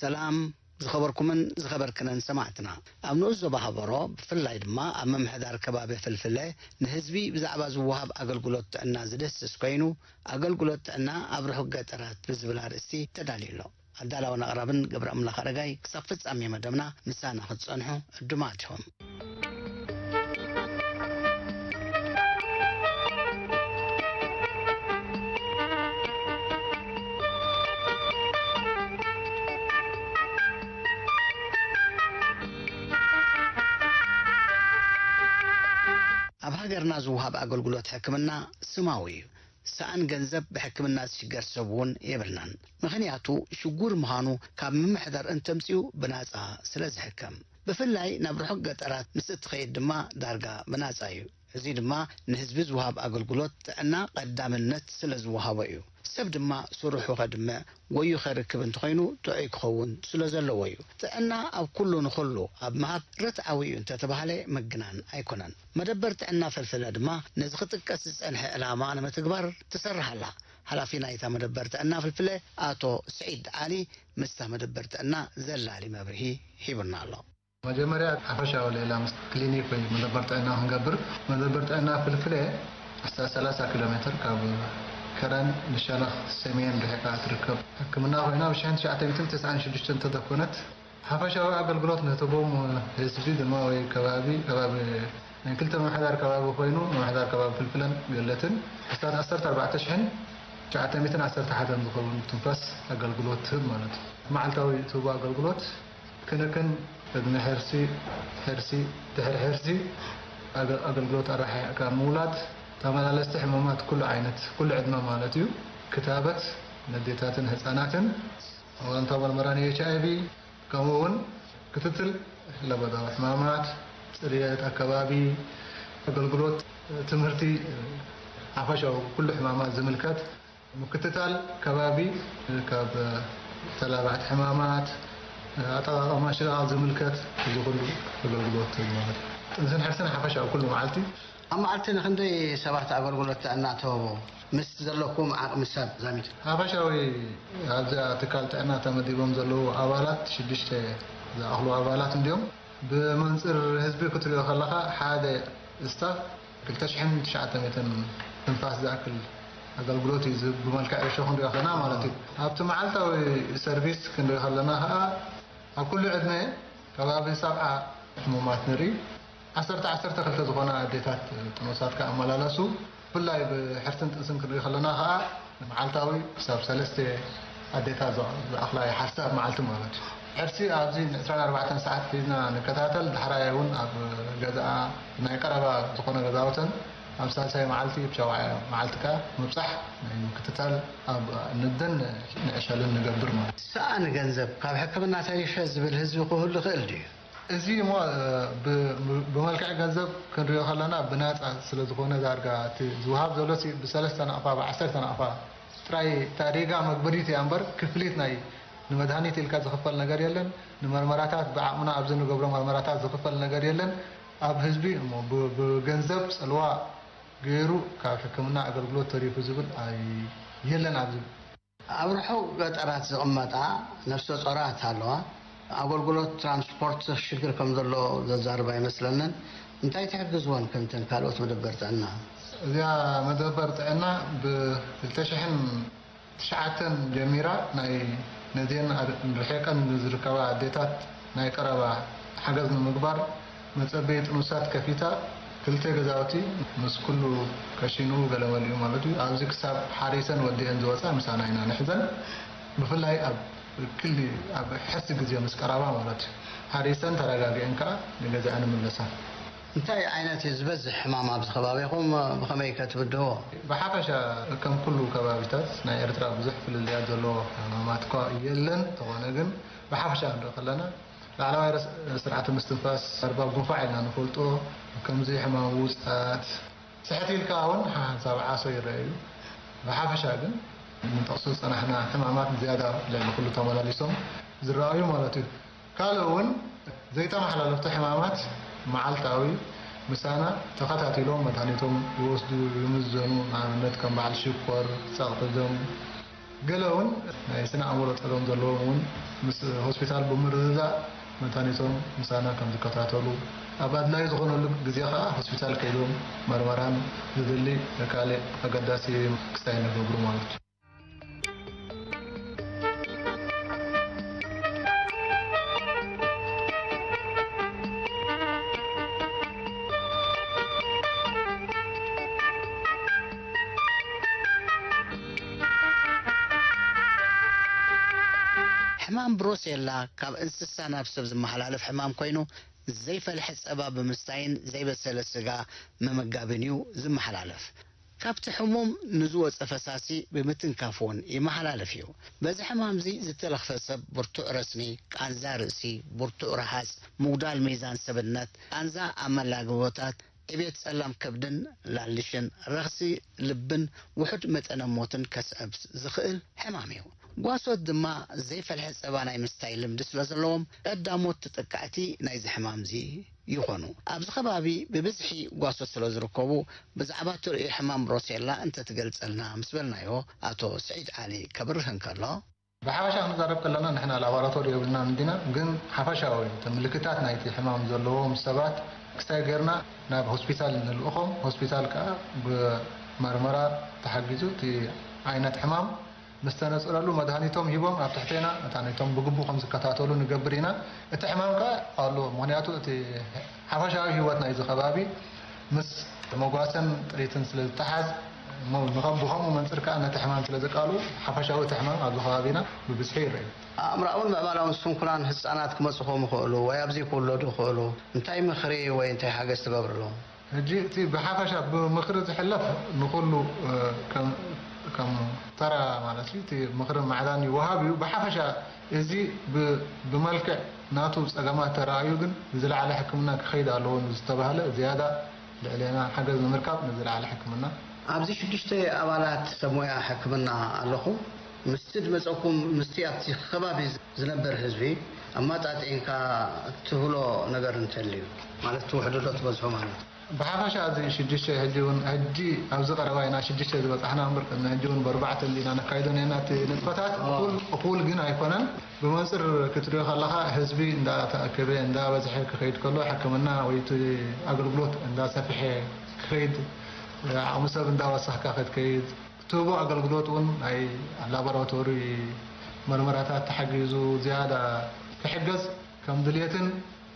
ሰላም ዝኸበርኩምን ዝኸበርክነን ሰማዕትና። ኣብ ንኡስ ዞባ ሃበሮ፣ ብፍላይ ድማ ኣብ ምምሕዳር ከባቢ ፍልፍለ፣ ንህዝቢ ብዛዕባ ዝወሃብ ኣገልግሎት ጥዕና ዝድህስስ ኮይኑ፣ ኣገልግሎት ጥዕና ኣብ ርሑቕ ገጠራት ብዝብል ኣርእስቲ ተዳልዩ ኣሎ። ኣዳላውን ኣቕራብን ገብረ ኣምላኽ ኣረጋይ። ክሳብ ፍጻሜ መደብና ምሳና ክትጸንሑ ዕዱማት ኢኹም። ኣብ ሃገርና ዝወሃብ ኣገልግሎት ሕክምና ስማዊ እዩ። ሰኣን ገንዘብ ብሕክምና ዝሽገር ሰብ እውን የብልናን። ምኽንያቱ ሽጉር ምዃኑ ካብ ምምሕዳር እንተምጽኡ ብናጻ ስለ ዝሕከም። ብፍላይ ናብ ርሑቕ ገጠራት ምስ እትኸይድ ድማ ዳርጋ ብናጻ እዩ። እዚ ድማ ንህዝቢ ዝወሃብ ኣገልግሎት ጥዕና ቀዳምነት ስለ ዝወሃቦ እዩ። ሰብ ድማ ስርሑ ከድምዕ፣ ጎዩ ከርክብ እንተኾይኑ ጥዑይ ክኸውን ስለ ዘለዎ እዩ። ጥዕና ኣብ ኩሉ ንኹሉ ኣብ ምሃብ ርትዓዊ እዩ እንተተባህለ ምግናን ኣይኮነን። መደበር ጥዕና ፍልፍለ ድማ ነዚ ክጥቀስ ዝጸንሐ ዕላማ ንምትግባር ትሰርሕ ኣላ። ሓላፊ ናይታ መደበር ጥዕና ፍልፍለ ኣቶ ስዒድ ዓሊ ምስታ መደበር ጥዕና ዘላሊ መብርሂ ሂቡና ኣሎ። መጀመርያ ሓፈሻዊ ሌላ ምስ ክሊኒክ ወይ መደበር ጥዕና ክንገብር፣ መደበር ጥዕና ፍልፍለ ኣስታት ሰላሳ ኪሎ ሜትር ካብ ከረን ንሸነኽ ሰሜን ርሒቓ ትርከብ ሕክምና ኮይና፣ ብ ሽሕን ትሽዓተ ሚእትን ተስዓን ሽዱሽተን ተደኮነት። ሓፈሻዊ ኣገልግሎት ንህተቦም ህዝቢ ድማ ወይ ከባቢ፣ ከባቢ ናይ ክልተ ምምሕዳር ከባቢ ኮይኑ፣ ምምሕዳር ከባቢ ፍልፍለን ገለትን፣ ኣስታት ዓሰርተ ኣርባዕተ ሽሕን ትሽዓተ ሚእትን ዓሰርተ ሓደን ዝኸውን ትንፋስ ኣገልግሎት ትህብ ማለት እዩ። መዓልታዊ ትህቦ ኣገልግሎት ክንክን ቅድሚ ሕርሲ፣ ሕርሲ፣ ድሕሪ ሕርሲ፣ ኣገ-፣ ኣገልግሎት ኣረሓሕካ ምውላድ፣ ተመላለስቲ ሕማማት ኩሉ ዓይነት፣ ኩሉ ዕድመ ማለት እዩ፣ ክታበት ነዴታትን ህፃናትን፣ ኣወንታዊ መርመራ ን ኤች ኣይ ቪ፣ ከምኡ እውን ክትትል ለበዳዊ ሕማማት፣ ፅርየት ኣከባቢ፣ ኣገልግሎት ትምህርቲ፣ ሓፈሻዊ ኩሉ ሕማማት ዝምልከት ምክትታል ከባቢ ካብ ተላባዕቲ ሕማማት፣ ኣጠቓቕማ ሽቓቕ ዝምልከት እዚ ኩሉ ኣገልግሎት ማለት እዩ። ጥንስን ሕርስን ሓፈሻዊ ኩሉ መዓልቲ። ኣብ መዓልቲ ንክንደይ ሰባት ኣገልግሎት ጥዕና ትህቡ? ምስ ዘለኩም ዓቕሚ ሰብ ዛሚድ። ሓፈሻዊ ኣብዚኣ ትካል ጥዕና ተመዲቦም ዘለዉ ኣባላት ሽዱሽተ ዝኣኽሉ ኣባላት እንዲዮም። ብመንፅር ህዝቢ ክትሪኦ ከለኻ ሓደ ስታፍ ክልተ ሽሕን ትሽዓተ ሚእትን ትንፋስ ዝኣክል ኣገልግሎት እዩ ዝህብ ብመልክዕ ርሾ ክንሪኦ ከለና ማለት እዩ። ኣብቲ መዓልታዊ ሰርቪስ ክንሪኦ ከለና ከዓ ኣብ ኩሉ ዕድመ ከባቢ ሰብዓ ሕሙማት ንርኢ። ዓሰርተ ዓሰርተ ክልተ ዝኾና ኣዴታት ጥኑሳት ክኣመላለሱ፣ ብፍላይ ብሕርስን ጥንስን ክንርኢ ከለና ከዓ መዓልታዊ ክሳብ ሰለስተ ኣዴታት ዝኣ-፣ ዝኣኽላ ይሓርሳ ኣብ መዓልቲ ማለት እዩ። ሕርሲ ኣብዚ ን ዕስራን ኣርባዕተን ሰዓት ሒዝና ንከታተል፣ ዳሕራይ እውን ኣብ ገዛኣ ናይ ቀረባ ዝኾነ ገዛውተን ኣብ ሳልሳይ መዓልቲ፣ ኣብ ሻውዓይ መዓልቲ ከዓ ምብጻሕ ናይ ምክትታል ኣብ ንደን ንዕሸልን ንገብር ማለት እዩ። ሰኣን ገንዘብ ካብ ሕክምና ተሪፈ ዝብል ህዝቢ ክህሉ ይኽእል ድዩ? እዚ እሞ፣ እ፣ ብ-፣ ብ-፣ ብመልክዕ ገንዘብ ክንሪኦ ከለና ብናጻ ስለ ዝኾነ ዳርጋ እቲ ዝወሃብ ዘሎ ሲ ብሰለስተ ናቕፋ፣ ብዓሰርተ ናቕፋ ጥራይ እታ ዴጋ መግበሪት እያ እምበር ክፍሊት ናይ ንመድሃኒት ኢልካ ዝኽፈል ነገር የለን። ንመርመራታት ብዓቕምና ኣብዚ ንገብሮ መርመራታት ዝኽፈል ነገር የለን። ኣብ ህዝቢ እሞ ብ-፣ ብገንዘብ ጽልዋ ገይሩ ካብ ሕክምና ኣገልግሎት ተሪፉ ዝብል ኣይ-፣ የለን ኣብዚ። ኣብ ርሑቕ ገጠራት ዝቕመጣ ነፍሰ ጾራት ኣለዋ። ኣገልግሎት ትራንስፖርት ሽግር ከም ዘሎ ዘዛርባ ኣይመስለንን። እንታይ ትሕግዝወን ከምተን ካልኦት መደበር ጥዕና? እዚኣ መደበር ጥዕና ብ ክልተ ሽሕን ትሽዓተን ጀሚራ ናይ ነዚአን ኣደ-፣ ርሒቐን ንዝርከባ ኣዴታት ናይ ቀረባ ሓገዝ ንምግባር መጸበዪ ጥኑሳት ከፊታ ክልተ ገዛውቲ ምስ ኩሉ ከሽኑ ገለመሊኡ ማለት እዩ። ኣብዚ ክሳብ ሓሪሰን ወዲአን ዝወጻ ምሳና ኢና ንሕዘን። ብፍላይ ኣብ ክሊ ኣብ ሕርሲ ግዜ ምስ ቀረባ ማለት እዩ። ሓሪሰን ተረጋጊአን ከኣ ንገዛኣን ይምለሳ። እንታይ ዓይነት እዩ ዝበዝሕ ሕማም ኣብዚ ከባቢኹም? ብኸመይ ከ ትብድህዎ? ብሓፈሻ ከም ኩሉ ከባቢታት ናይ ኤርትራ ብዙሕ ፍልልያት ዘለዎ ሕማማት እኳ የለን። እንተኾነ ግን ብሓፈሻ ክንርኢ ከለና ላዕለዋይ ረስ-፣ ስርዓተ ምስትንፋስ፣ ኣርባብ ጉንፋዕ ኢልና ንፈልጦ፣ ከምዚ ሕማም ውጽኣት፣ ስሕት ኢልካ እውን ሓንሳብ ዓሶ ይረአ እዩ። ብሓፈሻ ግን ንጠቕሶ ዝጸናሕና ሕማማት ዝያዳ ልዕሊ ኩሉ ተመላሊሶም ዝረኣዩ ማለት እዩ። ካልእ እውን ዘይተመሓላለፍቲ ሕማማት መዓልታዊ ምሳና ተኸታቲሎም መድሃኒቶም ይወስዱ፣ ይምዘኑ። ንኣብነት ከም በዓል ሽኮር፣ ጸቕጢ ደም፣ ገለ እውን ናይ ስነ ኣእምሮ ጸገም ዘለዎም እውን ምስ ሆስፒታል ብምርድዳእ መታኒቶም ምሳና ከም ዝከታተሉ፣ ኣብ ኣድላዩ ዝኾነሉ ግዜ ከኣ ሆስፒታል ከይዶም መርመራን ዝድሊ ካልእ ኣገዳሲ ክስታይ ንገብሩ ማለት እዩ። ሕማም ብሮሴላ ካብ እንስሳ ናብ ሰብ ዝመሓላለፍ ሕማም ኮይኑ፣ ዘይፈልሐ ጸባ ብምስታይን ዘይበሰለ ስጋ ምምጋብን እዩ ዝመሓላለፍ። ካብቲ ሕሙም ንዝወጸ ፈሳሲ ብምትንካፍ እውን ይመሓላለፍ እዩ። በዚ ሕማምዚ ዝተለኽፈ ሰብ ብርቱዕ ረስኒ፣ ቃንዛ ርእሲ፣ ብርቱዕ ረሃጽ፣ ምጉዳል ሚዛን ሰብነት፣ ቃንዛ ኣመላግቦታት፣ ዕቤት ጸላም ከብድን ላልሽን፣ ረኽሲ ልብን ውሑድ መጠነ ሞትን ከስዕብ ዝኽእል ሕማም እዩ። ጓሶት ድማ ዘይፈልሐ ጸባ ናይ ምስታይ ልምዲ ስለ ዘለዎም ቀዳሞት ተጠቃዕቲ ናይዚ ሕማምዚ ይኾኑ። ኣብዚ ከባቢ ብብዝሒ ጓሶት ስለ ዝርከቡ ብዛዕባ ትርእዮ ሕማም ብሮሴላ እንተትገልጸልና ምስ በልናዮ ኣቶ ስዒድ ዓሊ ከብርህ እንከሎ፣ ብሓፈሻ ክንዛረብ ከለና ንሕና ላቦራቶሪ የብልናን እንዲና፣ ግን ሓፈሻዊ እቶም ምልክታት ናይቲ ሕማም ዘለዎም ሰባት ክስታይ ጌርና ናብ ሆስፒታል ንልእኾም። ሆስፒታል ከኣ ብመርመራ ተሓጊዙ እቲ ዓይነት ሕማም ምስ ተነጽረሉ መድሃኒቶም ሂቦም ኣብ ትሕቴና መታኒቶም ብግቡእ ከም ዝከታተሉ ንገብር ኢና። እቲ ሕማም ከኣ ኣሎ፣ ምኽንያቱ እቲ ሓፈሻዊ ህይወት ናይዚ ከባቢ ምስ መጓሰን ጥሪትን ስለ ዝተሓዝ፣ እሞ ንኸም-፣ ብኸምኡ መንጽር ከኣ ነቲ ሕማም ስለ ዘቃልኡ፣ ሓፈሻዊ እቲ ሕማም ኣብዚ ከባቢና ብብዝሒ ይረኣዩ። ኣእምሮኣውን ምዕባላውን ስንኩላን ህጻናት ክመጹ ከም ይኽእሉ ወይ ኣብዚ ክውለዱ ይኽእሉ እንታይ ምኽሪ ወይ እንታይ ሓገዝ ትገብርሎም? ሕጂ እቲ ብሓፈሻ ብምኽሪ ዝሕለፍ ንኹሉ፣ እ፣ ከም፣ ከም ተራ ማለት እዩ። እቲ ምኽርን ማዕዳን ይወሃብ እዩ። ብሓፈሻ እዚ ብ-፣ ብመልክዕ ናቱ ጸገማት ተራእዩ ግን ንዝለዓለ ሕክምና ክኸይድ ኣለዎ ዝተባህለ ዝያዳ ልዕሌና ሓገዝ ንምርካብ ንዝለዓለ ሕክምና። ኣብዚ ሽዱሽተ ኣባላት ሰብ ሞያ ሕክምና ኣለኹም። ምስቲ ዝመጸኩም ምስቲ ኣብቲ ከባቢ ዝነብር ህዝቢ ኣማጣጢንካ ትብሎ ነገር እንተልዩ፣ ማለት ትውሕዶ ዶ ትበዝሖ ማለት እዩ። ብሓፈሻ እዚ ሽዱሽተ ሕጂ እውን፣ ሕጂ ኣብዚ ቀረባ ኢና ሽዱሽተ ዝበጻሕና እምበር፣ ቅድሚ ሕጂ እውን ብኣርባዕተ እንዲና ነካይዶ ነና እቲ ንጥፈታት። እኹል፣ እኹል ግን ኣይኮነን። ብመንጽር ክትሪኦ ከለኻ ህዝቢ እንዳተኣከበ፣ እንዳበዝሐ ክኸይድ ከሎ፣ ሕክምና ወይ እቲ ኣገልግሎት እንዳሰፍሐ ክኸይድ፣ ዓቕሚ ሰብ እንዳወሰኽካ ክትከይድ፣ ትህቦ ኣገልግሎት እውን ናይ ላቦራቶሪ መርመራታት ተሓጊዙ ዝያዳ ክሕገዝ ከም ድልየትን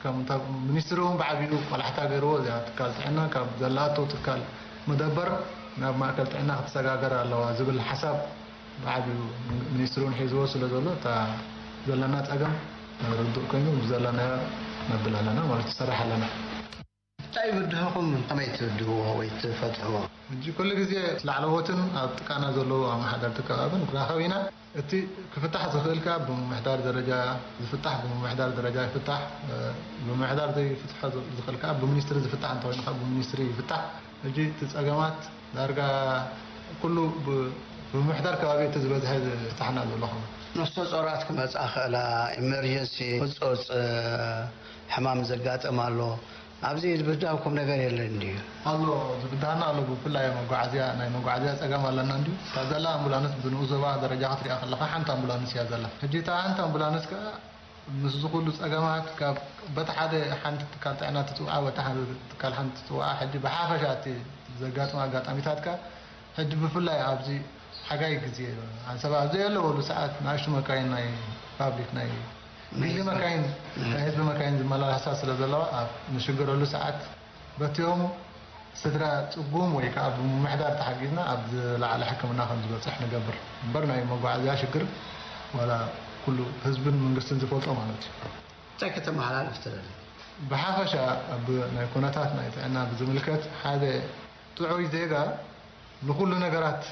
ከም ተ-፣ ሚኒስትሪ እውን ብዓቢኡ ቆላሕታ ገይርዎ፣ እዚኣ ትካል ጥዕና ካብ ዘላቶ ትካል መደበር ናብ ማእከል ጥዕና ክትሰጋገር ኣለዋ ዝብል ሓሳብ ብዓቢኡ ሚኒስትሪ እውን ሒዝዎ ስለ ዘሎ፣ እታ ዘለና ጸገም ርዱእ ኮይኑ ብዘለናዮ ነብል ኣለና ማለት ንሰርሕ ኣለና። እንታይ ይብድህኹም? ከመይ ትብድህዎ ወይ ትፈትሕዎ? ሕጂ ኩሉ ግዜ ላዕለዎትን ኣብ ጥቃና ዘለዉ ኣመሓደርቲ ከባብን ንራኸብ ኢና። እቲ ክፍታሕ ዝኽእል ከኣ ብምምሕዳር ደረጃ ዝፍታሕ፣ ብምምሕዳር ደረጃ ይፍታሕ። እ፣ ብምምሕዳር ዘይፍትሖ ዝኽእል ከኣ ብሚኒስትሪ ዝፍታሕ እንተኾይኑ ከኣ ብሚኒስትሪ ይፍታሕ። ሕጂ እቲ ጸገማት ዳርጋ ኩሉ ብ-፣ ብምምሕዳር ከባቢ እቲ ዝበዝሐ ዝፍታሕና ዘሎ ኸውን። ነፍሰ ጾራት ክመጻ ክእላ፣ ኢመርጀንሲ ህጹጽ ሕማም ዘጋጥም ኣሎ። ኣብዚ ዝብዳብኩም ነገር የለን ድዩ? ኣሎ፣ ዝብዳሃና ኣሎ። ብፍላይ መጓዓዝያ፣ ናይ መጓዓዝያ ጸገም ኣለና እንድዩ። እታ ዘላ ኣምቡላንስ ብንኡስ ዞባ ደረጃ ክትሪኣ ከለኻ ሓንቲ ኣምቡላንስ እያ ዘላ። ሕጂ እታ ሓንቲ ኣምቡላንስ ከኣ ምስዚ ኩሉ ጸገማት ካብ በቲ ሓደ ሓንቲ ትካል ጥዕና ትጽውዓ፣ በቲ ሓደ ትካል ሓንቲ ትጽውዓ፣ ሕጂ ብሓፈሻ እቲ ዘጋጥም ኣጋጣሚታት ከኣ ሕጂ ብፍላይ ኣብዚ ሓጋይ ግዜ ኣንሰባ ኣብ ዘየለወሉ ሰዓት ንኣሽቱ መካይን ናይ ፓብሊክ ናይ ግሊ መካይን ናይ ህዝቢ መካይን ዝመላለሳ ስለ ዘለዋ ኣብ ንሽገረሉ ሰዓት በቲኦም ስድራ ጽጉም ወይ ከኣ ብምምሕዳር ተሓጊዝና ኣብ ዝለዓለ ሕክምና ከም ዝበጽሕ ንገብር እምበር ናይ መጓዓዝያ ሽግር ዋላ ኩሉ ህዝብን መንግስትን ዝፈልጦ ማለት እዩ። እንታይ ከተመሓላልፍ ትደሊ? ብሓፈሻ ኣብ ናይ ኩነታት ናይ ጥዕና ብዝምልከት ሓደ ጥዑይ ዜጋ ንኹሉ ነገራት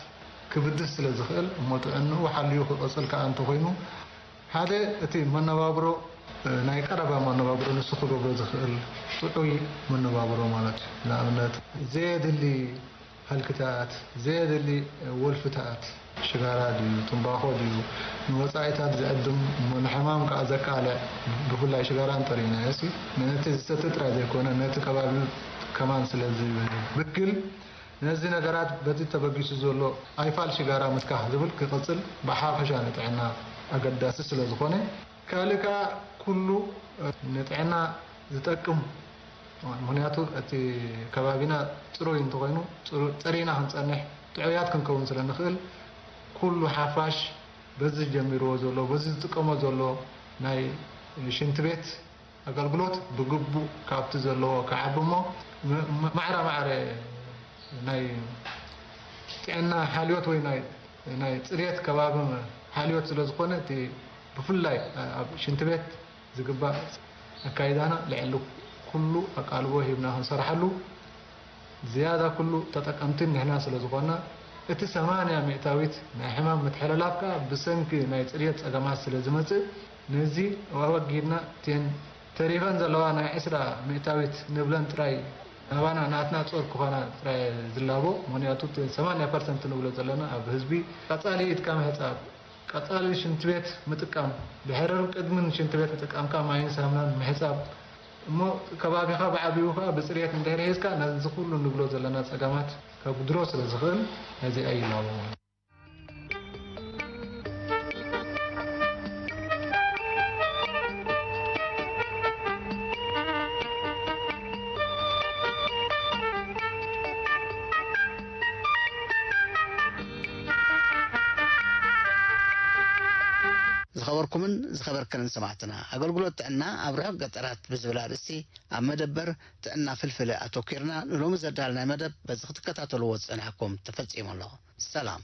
ክብድህ ስለ ዝኽእል እሞ ጥዕንኡ ሓልዩ ክቕጽል ከኣ እንተኾይኑ ሓደ እቲ መነባብሮ ናይ ቀረባ መነባብሮ ንሱ ክገብሮ ዝኽእል ጥዑይ መነባብሮ ማለት እዩ። ንኣብነት ዘየድሊ ሃልክታት፣ ዘየድሊ ወልፍታት፣ ሽጋራ ድዩ ትምባኾ ድዩ ንወጻኢታት ዝዕድም እሞ ንሕማም ከኣ ዘቃልዕ ብፍላይ ሽጋራ እንተሪእናዮሲ ነቲ ዝሰቲ ጥራይ ዘይኮነ ነቲ ከባቢኡ ከማን ስለ ዝብክል ነዚ ነገራት በቲ ተበጊሱ ዘሎ ኣይፋል ሽጋራ ምትካኽ ዝብል ክቕጽል ብሓፈሻ ንጥዕና ኣገዳሲ ስለ ዝኾነ፣ ካልእ ከኣ ኩሉ ንጥዕና ዝጠቅም፣ ምኽንያቱ እቲ ከባቢና ጽሩይ እንተኾይኑ ጽሩ-፣ ጸሪና ክንጸንሕ ጥዑያት ክንከውን ስለ ንኽእል ኩሉ ሓፋሽ በዚ ጀሚርዎ ዘሎ በዚ ዝጥቀሞ ዘሎ ናይ ሽንቲ ቤት ኣገልግሎት ብግቡእ ካብቲ ዘለዎ ክዓቢ እሞ ም-፣ ም-፣ ማዕረ ማዕረ ናይ ጥዕና ሓልዮት ወይ ናይ፣ ናይ ጽሬት ከባቢ ሓልዮት ስለ ዝኾነ እቲ ብፍላይ ኣብ ሽንቲ ቤት ዝግባእ ኣካይዳና ልዕሊ ኩሉ ኣቃልቦ ሂብና ክንሰርሓሉ ዝያዳ ኩሉ ተጠቀምቲ ንሕና ስለ ዝኾና፣ እቲ ሰማንያ ሚእታዊት ናይ ሕማም ምትሕልላፍ ከኣ ብሰንኪ ናይ ጽርየት ጸገማት ስለ ዝመጽእ፣ ነዚ ኣወጊድና እተን ተሪፈን ዘለዋ ናይ ዕስራ ሚእታዊት ንብለን ጥራይ ናባና ናትና ጾር ክኾና ጥራይ ዝላቦ። ምኽንያቱ እተን ሰማንያ ፐርሰንት ንብሎ ዘለና ኣብ ህዝቢ ቀጻሊ ኢድካ ምሕጻብ፣ ቀጻሊ ሽንቲ ቤት ምጥቃም፣ ድሕርን ቅድምን ሽንቲ ቤት ምጥቃምካ ማይን ሳሙናን ምሕጻብ፣ እሞ ከባቢኻ ብዓቢኡ ከኣ ብጽርየት እንድሕር ሒዝካ፣ ነዚ ኩሉ ንብሎ ዘለና ጸገማት ከጉድሎ ስለ ዝኽእል፣ ነዚኣ ይላቦ። ዝኸበርኩምን ዝኸበርክንን ሰማዕትና፣ ኣገልግሎት ጥዕና ኣብ ርሑቕ ገጠራት ብዝብል ኣርእስቲ ኣብ መደበር ጥዕና ፍልፍል ኣተኲርና ንሎሚ ዘዳለናዮ መደብ በዚ ክትከታተልዎ ዝጸናሕኩም ተፈጺሙ ኣሎ። ሰላም።